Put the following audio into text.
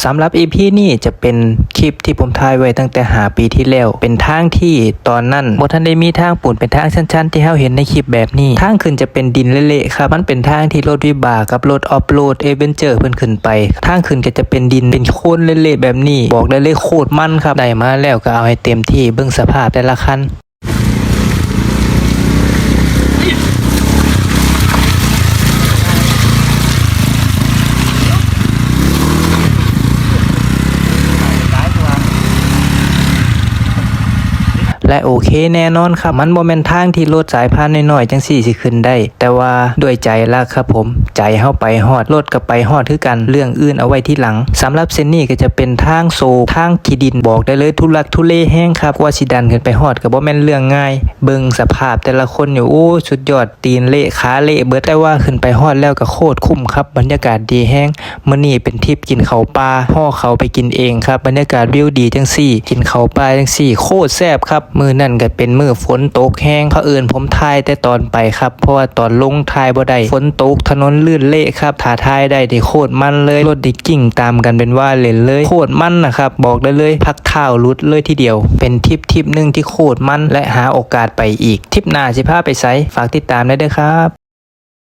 ສຳລັບອີພີນີ້ຈະເປັນຄລິບທີ່ຜົມຖ່າຍໄວ້ຕັ້ງແຕ່ຫ້າປີທີ່ແລ້ວ ເປັນທາງທີ່ຕອນນັ້ນບໍ່ທັນໄດ້ມີທາງປູນ ເປັນທາງຊັນໆ ທີ່ເຮົາເຫັນໃນຄລິບແບບນີ້. ທາງຂຶ້ນຈະເປັນດິນເລະໆ ຄັບ ມັນເປັນທາງທີ່ລົດວິບາກກັບລົດອອຟໂຣດ ແອັດເວັນເຈີ ເພິ່ນຂຶ້ນໄປ. ທາງຂຶ້ນກໍຈະເປັນດິນ ເປັນໂຄນເລະໆ ແບບນີ້ ບອກໄດ້ເລີຍໂຄດມັນຄັບ. ໄດ້ມາແລ້ວກໍເອົາໃຫ້ເຕັມທີ່ ເບິ່ງສະພາບແຕ່ລະຄັນ. ແລະໂອເຄແນ່ນອນຄັບ ມັນບໍ່ແມ່ນທາງທີ່ລົດສາຍພານນ້ອຍໆ ຈັ່ງຊີ້ຊິຂຶ້ນໄດ້ ແຕ່ວ່າດ້ວຍໃຈລັກຄັບຜົມ ໃຈເຮົາໄປຮອດ ລົດກໍໄປຮອດຄືກັນ ເລື່ອງອື່ນເອົາໄວ້ທີຫຼັງ. ສຳລັບເສັ້ນນີ້ກໍຈະເປັນທາງໂຊກ ທາງຂີ້ດິນ ບອກໄດ້ເລີຍທຸລັກທຸເລແຮງຄັບ ກວ່າຊິດັນຂຶ້ນໄປຮອດກໍບໍ່ແມ່ນເລື່ອງງ່າຍ. ເບິ່ງສະພາບແຕ່ລະຄົນນີ້ ໂອ້ ສຸດຍອດ ຕີນເລະ ຂາເລະເບິດ ແຕ່ວ່າຂຶ້ນໄປຮອດແລ້ວກໍໂຄດຄຸ້ມຄັບ ບັນຍາກາດດີແຮງ. ມື້ນີ້ເປັນທຣິບກິນເຂົ້າປ່າ ຫໍ່ເຂົ້າໄປກິນເອງຄັບ ບັນຍາກາດວິວດີຈັ່ງຊີ້ ກິນເຂົ້າປ່າຈັ່ງຊີ້ ໂຄດແຊບຄັບ. ມື້ນັ້ນກໍເປັນມື້ຝົນຕົກແຮງ ພະເອີນຜົມຖ່າຍແຕ່ຕອນໄປຄັບ ເພາະວ່າຕອນລົງຖ່າຍບໍ່ໄດ້ ຝົນຕົກ ຖະໜົນລື່ນເລະຄັບ. ຖ້າຖ່າຍໄດ້ນີ້ໂຄດມັນເລີຍ ລົດນີ້ກິ້ງຕາມກັນເປັນວ່າເຫຼັ້ນເລີຍ ໂຄດມັນນະຄັບ ບອກໄດ້ເລີຍ ພັກເທົ້າຫຼຸດເລີຍທີດຽວ. ເປັນທຣິບທຣິບໜຶ່ງທີ່ໂຄດມັນ ແລະຫາໂອກາດໄປອີກ. ທຣິບໜ້າຊິພາໄປໃສ ຝາກຕິດຕາມແດ່ເດີຄັບ.